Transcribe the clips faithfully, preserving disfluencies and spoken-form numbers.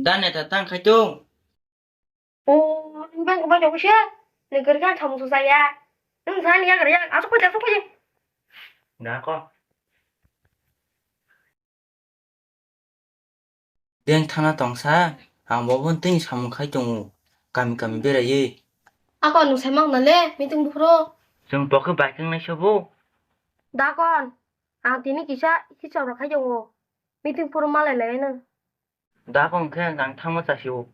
Da neta tang khai tung. O, nwng bang bai tongo se. Nwng kwrwi khe ang samung sujak ya. Nwng sani yagra ya. Asuk phai, asuk phai. Da ko. Deng thana tongsa, ang bo boni twi samung khai tongo, kami kami beraiwi. Ako nwng sai mang na le, meeting buphuru. Chwng bo khe bai khe nai sobo. Da kon, ang tini kisa hisab rok khai tongo, meeting phuru malai lai nw. Da kon khe ang thangma chasio.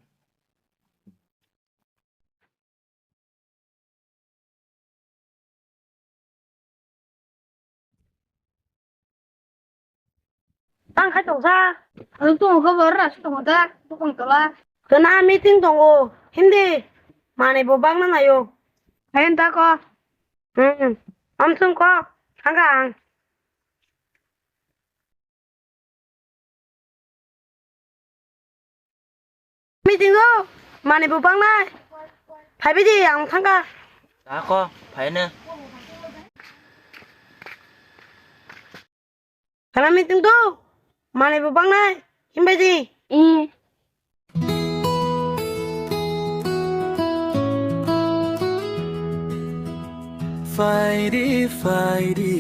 Tang khai tongsa. Ang tongo khe bor rasi tongo da, bukung tola. Kena meeting tongo, hindi manwi bo bangna naio. Hayan ta ko. Hmm, amsung ko, thangka ang. Meeting o manwi bo bangnai. Phaibai di, ang thangka. Ako, phaino. Kana meeting do? Manwi bo bangnai. Himbai di. Hmm. Phaidi, phaidi,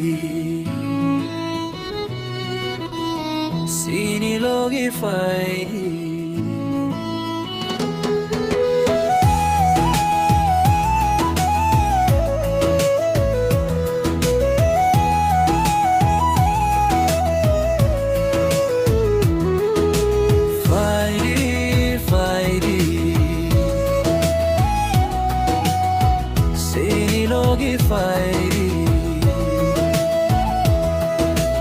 chini logi phaidi. Phaidi, phaidi, chini logi phaidi.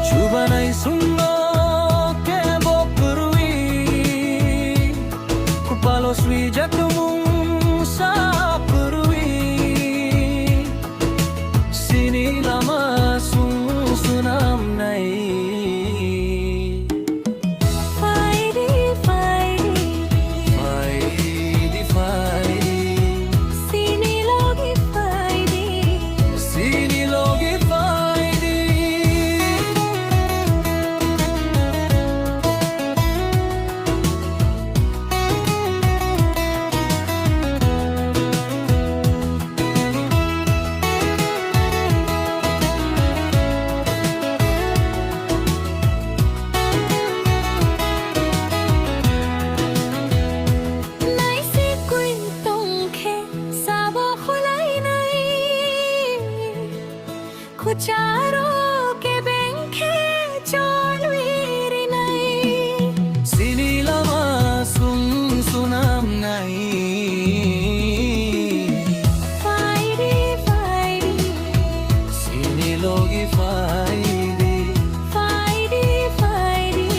Chubanai sungno kebo kwrwi, kupalo swijak mungsa kwrwi. Chini lama sung sunam nai. Phaidi, phaidi. Phaidi, phaidi. Chini logi phaidi. Chini logi phaidi. Naisi kui tongkhe sabo khulainai. Khucharo kebeng khe chonwi rinai. Chini lama sung sunam nai. Phaidi, phaidi. Chini logi phaidi. Phaidi, phaidi.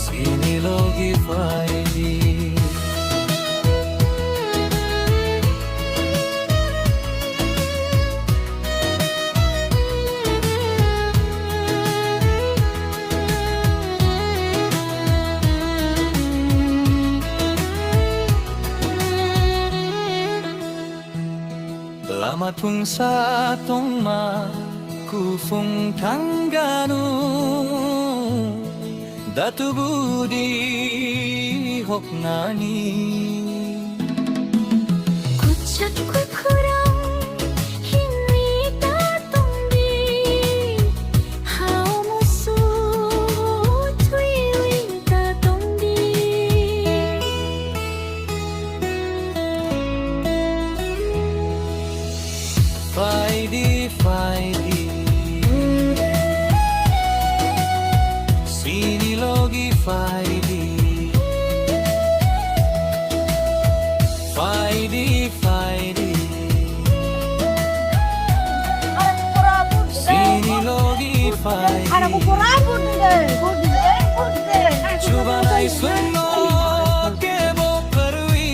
Chini logi phaidi. Lama thungsa tongma kuphung thangano. Da tubu di hoknani. Kuchak kukhurang hinwi ta tongdi, hao musu thwiwi ta tongdi. Phaidi, phaidi. Chini logi phaidi. Phaidi, phaidi. Chini logi phaidi. Chubanai sungno kebo kwrwi.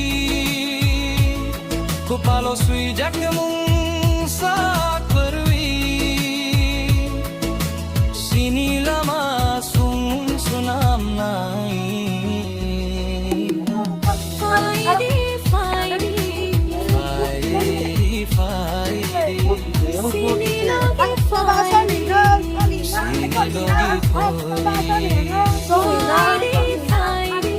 Kupalo swijak mungsa kwrwi, chini lama sung sunam nai. Phaidi, phaidi. Phaidi, phaidi. Chini logi phaidi. Chini logi phaidi. Phaidi, phaidi.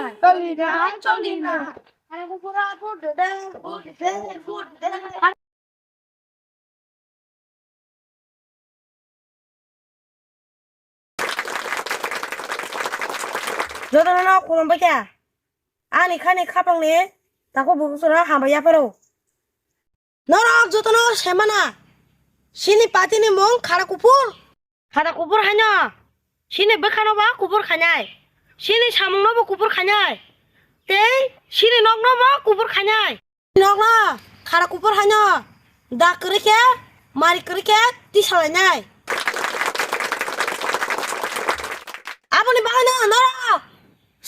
Cholina, cholina. Ani kupura put de, put de, put de. Jotono no khulumbai kha. Ani khani khapangni takhuk bukuchwrwng hambai yapharo. Norok jotono semana. Chini party ni mung khara kuphur. Khara kuphur haino. Chini bwkhano bo kuphur khainai. Chini samungno bo kuphur khainai. Tei chini nokno bo kuphur khainai. Nokno khara kuphur haino da kwrwi khe, mari kwrwi khe tisa lainai. Aboni bagwino norok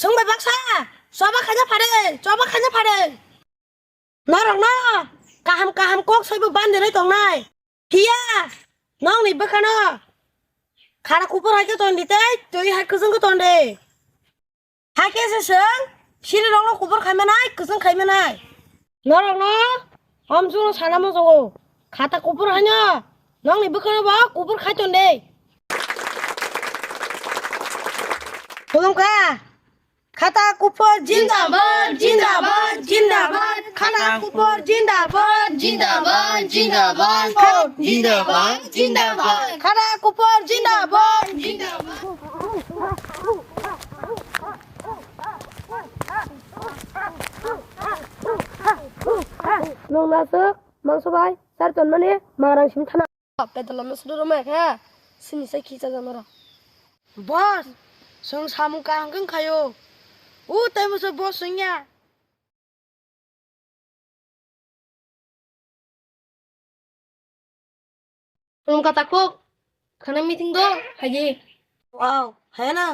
swngbai baksa choba khaina phade, choba khaina phade. Norokno kaham kaham kok saibo bandirwi tongnai. Phiya nokni bwkhano khara kuphur hai khe ton di tei twi hai kwchwng khe ton di. Hakhe se chwng sirirokno kubur khai manai, kwchwng khai manai. Norokno omchukno sana muchungo. Khata kubur haino nokni bwkhano bo kubur khai ton de. Khulumkha. Khata kubur jindabad, jindabad, jindabad. Khata kubur jindabad, jindabad, jindabad. Jindabad, jindabad. Khata kubur jindabad, jindabad. Nwng naswk mangso bai sar tonmani mangrang simi thana. Pedalano suduro mai kha sini sai khicha janaro. Boss, chwng samung kaham khe khayo. U tei musa boss wngya. Khulumkha takhuk, khana meeting do, phaidi. Wow, phaiya na?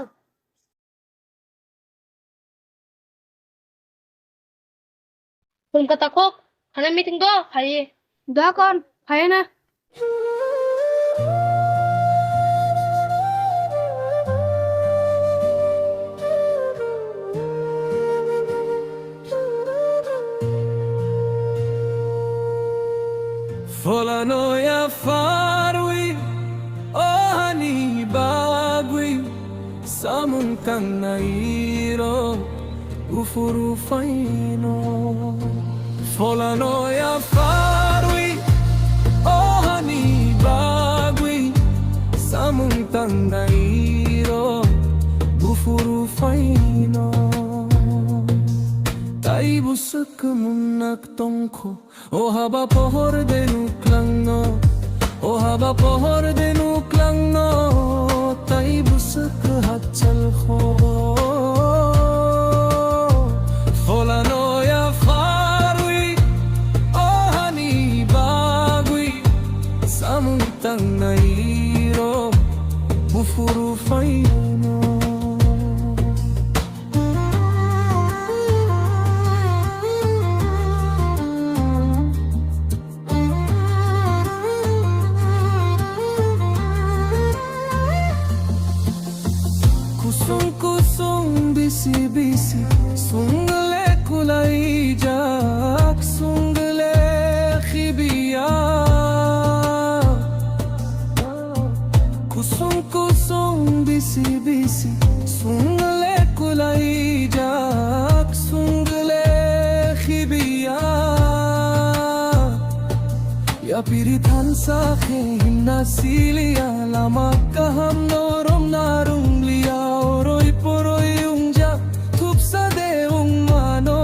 Khulumkha takhuk, khana meeting do, phaidi. Dokon, phaiya na? Pholano yapharwi, o hani bagwi, samung tangnai rok. Buphuru phaino pholano yapharwi, o hani bagwi samung tangnai rok buphuru phaino. Tai bwswk kwmwng nak tongkho, o haba pohor de nuklangno, o haba pohor de nuklangno, tai bwswk hachal kho. Pholano yapharwi, o hani bagwi, samung tangnai rok buphuru phaino. Kusung kusung bisi bisi sungle kulaijak, sungle khibiya. Kusung kusung bisi bisi sungle kulaijak, sungle khibiya. Yapiri thansa khe himna siliya, lama kaham no romna rungliya, oroi poroi wngjak thupsa de wngmano.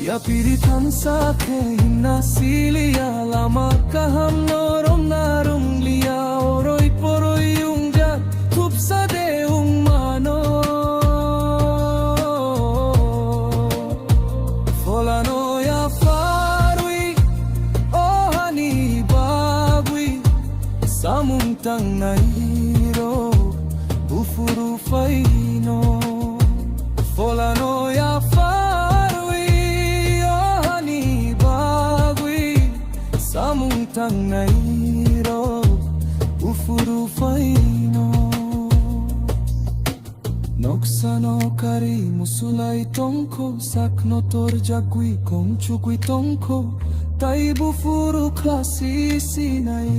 Yapiri thansa khe himna siliya, lama kaham no romna rungliya, oroi poroi wngjak thupsa de wngmano. Pholano yapharwi, o hani bagwi, samung tangnai rok buphuru phaino. Pholano yapharwi, o hani bagwi, samung tangnai rok buphuru phaino. Noksa no kari musulai tongkho, sakno torjagwi kongchugwi tongkho, tai buphuru khlasi sinai.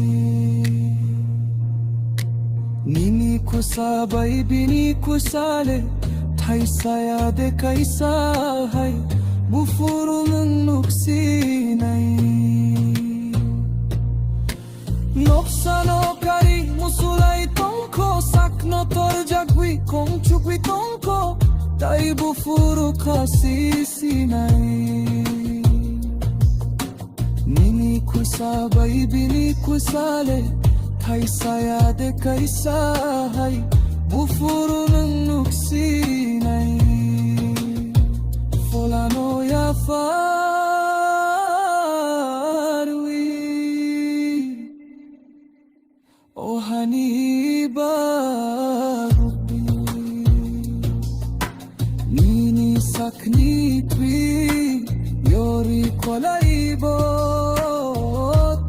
Nini kusa bai bini kusa le thaisa ya de kaisa hai, buphuru nwng nuk sinai. Noksa no kari musulai tongkho, sakno torjagwi kongchugwi tongkho, tai buphuru kha si sinai. Nini kusa bai bini kusa le thaisa ya de kaisa hai, buphuru nwng nuk sinai. Pholano ya pharwi. O hani bagwi nini sakni twi yori kolaibo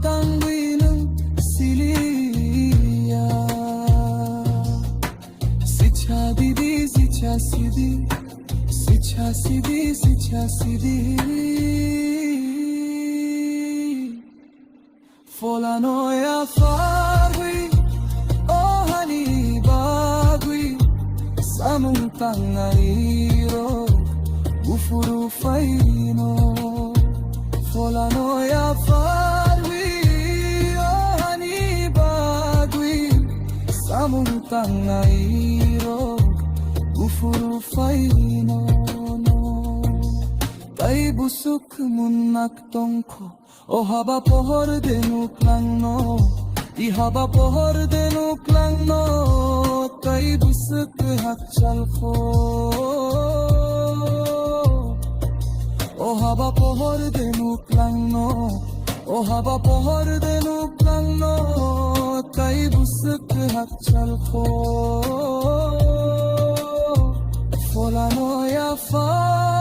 tangwi nwng siliya. Sicha didi, sicha sidi, sicha sidi, sicha sidi. Pholano ya pharwi, o hani bagwi, samung tangnai rok, buphuru phaino. Pholano ya pharwi, o hani bagwi, samung tangnai rok, buphuru phaino. Tai busuk munak tongkho. O haba pohor de nuklangno, i haba pohor de nuklangno, tai busuk hakchal kho. O haba pohor de nuklangno, o haba pohor de nuklangno, tai busuk hakchal kho. Pholano ya pharwi.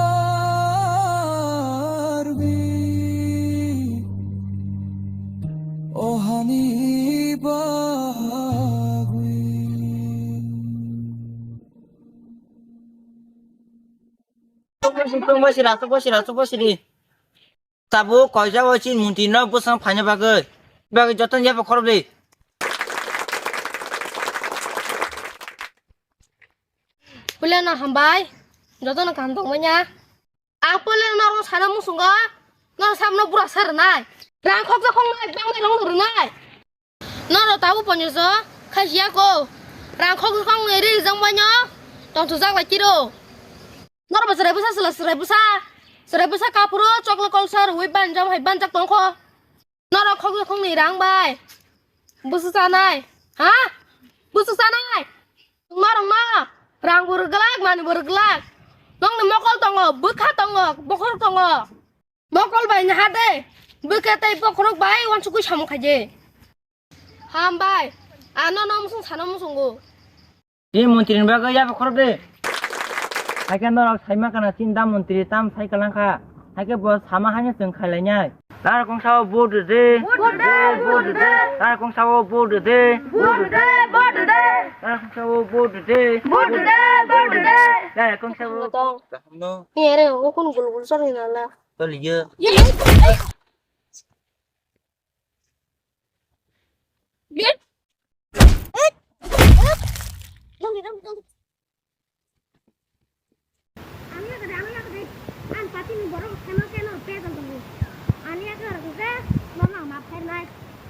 O hani bagwi. Tungma sira, tungma sira, tungma siri. Tabuk koijak o chini montri no bwsang phaina bagwi. Bagwi jotono yapha khorokdi. Puila no hambai. Jotono kaham tongmanya. Ang puila norok sana muchungo. Norok samno bura sa rwnai. Rang khokjak khoknai, bangnai rokno rwnai. Norok tabuk ponjoso khai siya ko. Rang khokjak khoknai ri rijak baino. Tongthokjak lai kiro. Norok bo chwrai bwsa, chwla chwrai bwsa. Chwrai bwsa kaphuru chokle kolsa rwui banjak hai banjak tongkho. Norok khokjak khoknai rang bai. Bwswk chanai? Ha? Bwswk chanai? Norokno rang bo rwglak, mani bo rwglak. Nokni mokol tongo, bwkha tongo, bokhorok tongo. Mokol bai naha de, bwkha tei bokhorok bai uansukgwi samung khaide. Hambai, ano no musung sano musungo. Chini montri ni bagwi yapha khorokdi. Haikhe norok saima kana chini da montri tam sai kwlangkha. Haikhe bo sama haino chwng khailainai. Lara kongsa o vote de. Vote de, vote de. Lara kongsa o vote de. Vote de, vote de. Lara kongsa o vote de. Vote de, vote de. Lara kongsa o. Tong. No. Ni ere o kun gul gul sori nala. Toliyo. Ani agade, ani agade, ang patini borok kheno kheno bejal tongo. Ani agade khe nono ma phainai.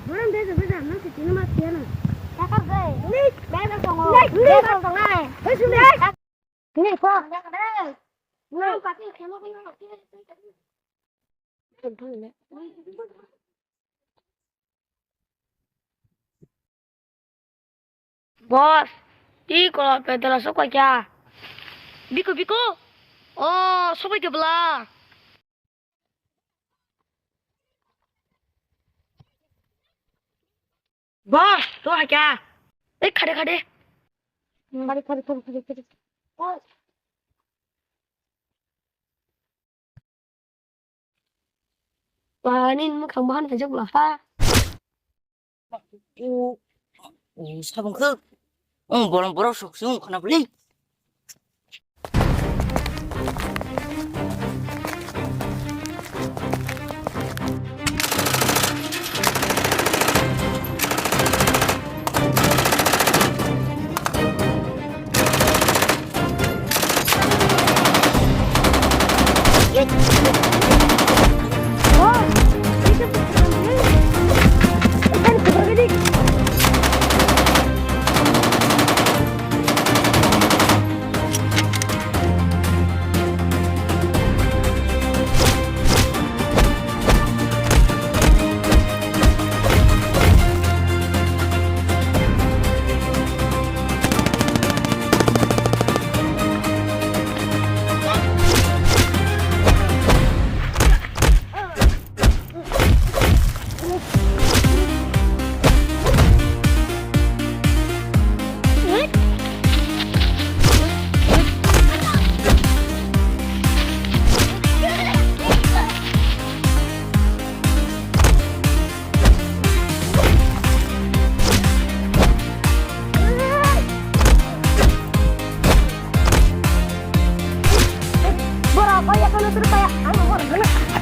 Borok bejal bejal no se tini ma phiya no. Takar de. Ni bejal tongo. Ni bejal tongnai. Hei sini. Ni ko. Ani agade. Ang patini kheno kheno. Boss, twi kolor pedala sokphaikha. Biko, biko. O, sokphaikha bwla. Boss, to hakya. Ei, khade, khade. Khade, khade, khade, khade, khade. Ba, nini mwkhang bahan khaijak bwla ha. O, o, sabong khe. O, borok, borok sok se wng khna bwle. Kaya kono turu kaya, ang mo hor gana.